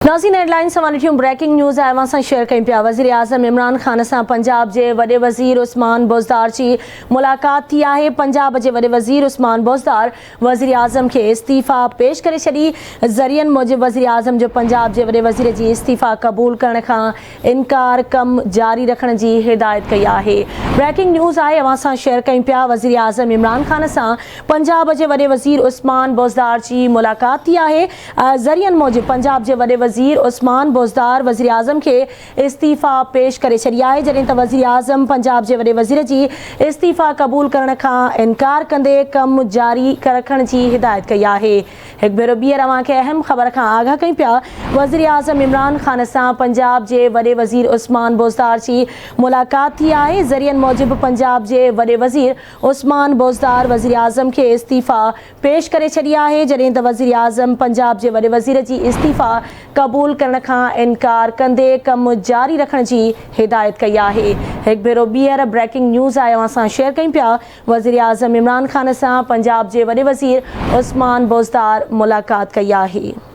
ناظرين هيڊلائنز سان ڏٺيون بريڪنگ نيوز آهي اوهان سان شيئر ڪيون پيا وزيراعظم عمران خان سان پنجاب جي وڏي وزير عثمان بوزدار جي ملاقات ٿي آهي پنجاب جي وڏي وزير عثمان بوزدار وزيراعظم کي استعيفيٰ پيش ڪري ڇڏي ذريعن موجب وزيراعظم جو پنجاب جي وڏي وزير جي استعيفيٰ قبول ڪرڻ کان انڪار ڪم جاري رکڻ جي هدايت ڪئي آهي. بريڪنگ نيوز آهي اوهان سان شيئر ڪيون پيا وزيراعظم عمران خان سان پنجاب جي وڏي وزير عثمان بوزدار جي ملاقات ٿي آهي ذريعن موجب پنجاب جي وڏي وزير عثمان بوزدار وزيراعظم کي استعيفيٰ پيش ڪري ڇڏي آهي جڏهن ته وزيراعظم پنجاب جي وڏي وزير جي استعيفيٰ قبول ڪرڻ کان انڪار ڪندي ڪم جاري رکڻ جي هدايت ڪئي آهي. هڪ ڀيرو ٻيهر اوهان کي اهم خبر کان آگاهه ڪيون پيا، وزيراعظم عمران خان سان پنجاب جي وڏي وزير عثمان بوزدار جي ملاقات ٿي آهي، ذريعن موجب پنجاب جي وڏي وزير عثمان بوزدار وزيراعظم کي استعيفيٰ پيش ڪري ڇڏي آهي، جڏهن ته وزيراعظم پنجاب جي وڏي وزير جي استعيفيٰ قبول ڪرڻ کان انڪار ڪندي ڪم جاري رکڻ جي هدايت ڪئي آهي. هڪ ڀيرو ٻيهر بريڪنگ نيوز آهي اوهان سان شيئر ڪيون پيا، وزيراعظم عمران خان سان پنجاب جي وڏي وزير عثمان بوزدار ملاقات ڪئي آهي.